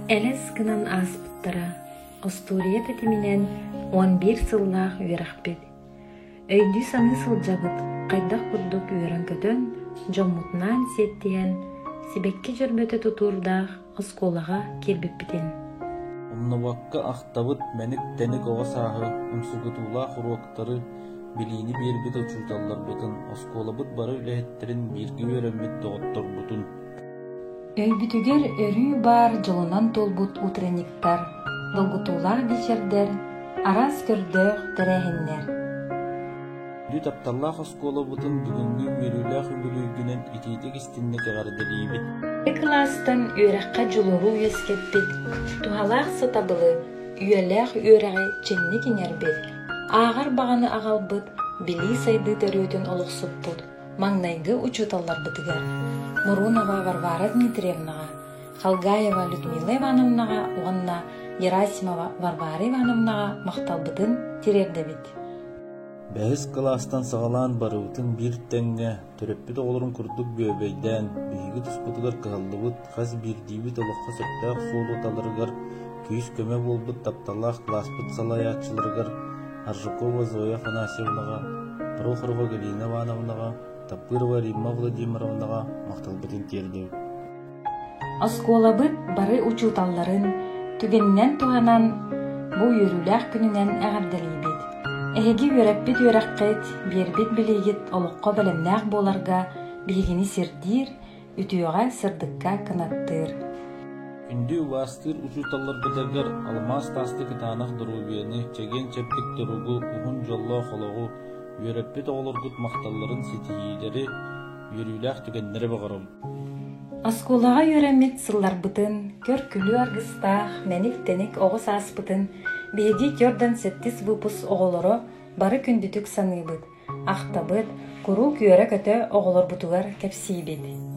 Элэс гынан ааспыттара остуоруйа тэтиминэн 11 сыллаах үөрэхпит. Өйдүү-саныы сылдьабыт, хайдах курдук үөрэн-көтөн, дьоммутунаан сиэттиһэн, сибэкки дьөрбөтө тутуурдаах оскуолаҕа киирбиппитин. Умнубакка ахтабыт мэник-тэник оҕо сааһы, умсугутуулаах уруоктары, билиини биэрбит учууталларбытын, оскуолабыт бары үлэһиттэрин, бииргэ үөрэммит доҕотторбутун. Өйбүтүгэр өрүү баар дьолунан туолбут утренниктар, долгутуулаах биэчэрдэр, араас көрдөөх тэрээһиннэр. Күндү тапталлаах оскуолабытын бүгүҥҥү үөрүүлээх үбүлүөйгүнэн итиитик-истиҥник эҕэрдэлиибит! Кылаастан үөрэххэ дьулууру үөскэппит, туһалаах сатабылы, үйэлээх үөрэҕи чиҥник иҥэрбит, ааҕар баҕаны аҕалбыт, билии сайдыы төрүөтүн олохсуппут маҥнайгы учууталларбытыгар Мурунова Варвара Дмитриевнаҕа, Халгаева Людмила Ивановнаҕа уонна Герасимова Варвара Ивановнаҕа махталбытын тириэрдэбит. Бэһис кылаастан саҕалаан барыбытын биир тэҥҥэ, төрөппүт оҕолорун курдук бүөбэйдээн, биһиги туспутугар кыһаллыбыт, хас биирдиибит олоххо сөптөөх суолу таларыгар күүс-көмө буолбут тапталлаах кылааспыт салайааччыларыгар Аржакова Зоя Афанасьевнаҕа, Прохорова Галина Ивановнаҕа, Таппырова Римма Владимировнаҕа махталбытын тиэрдэбит. Оскуолабыт бары учууталларын түгэнинэн туһанан бу үөрүүлээх күнүнэн эҕэрдэлиибит. Эһиги үөрэппит үөрэххит, биэрбит билиигит олоххо бэлэмнээх буоларга биһигини сирдиир, үтүөҕэ, сырдыкка кынаттыыр. Күндү убаастыыр учууталларбытыгар алмаас таастыы кытаанах доруобуйаны, чэгиэн-чэбдик туругу, уһун дьоллоох олоҕу, үөрэппит оҕолоргут махталларын ситиһиилэри, үөрүүлээх түгэннэри баҕарабын. Оскуолаҕа үөрэммит сылларбытын, көр-күлүү аргыстаах, мэник-тэник оҕо сааспытын биһиги Тёрдан сэттис выпуск оҕолоро бары күндүтүк саныыбыт, ахтабыт, куруук үөрэ-көтө оҕолорбутугар кэпсиибит.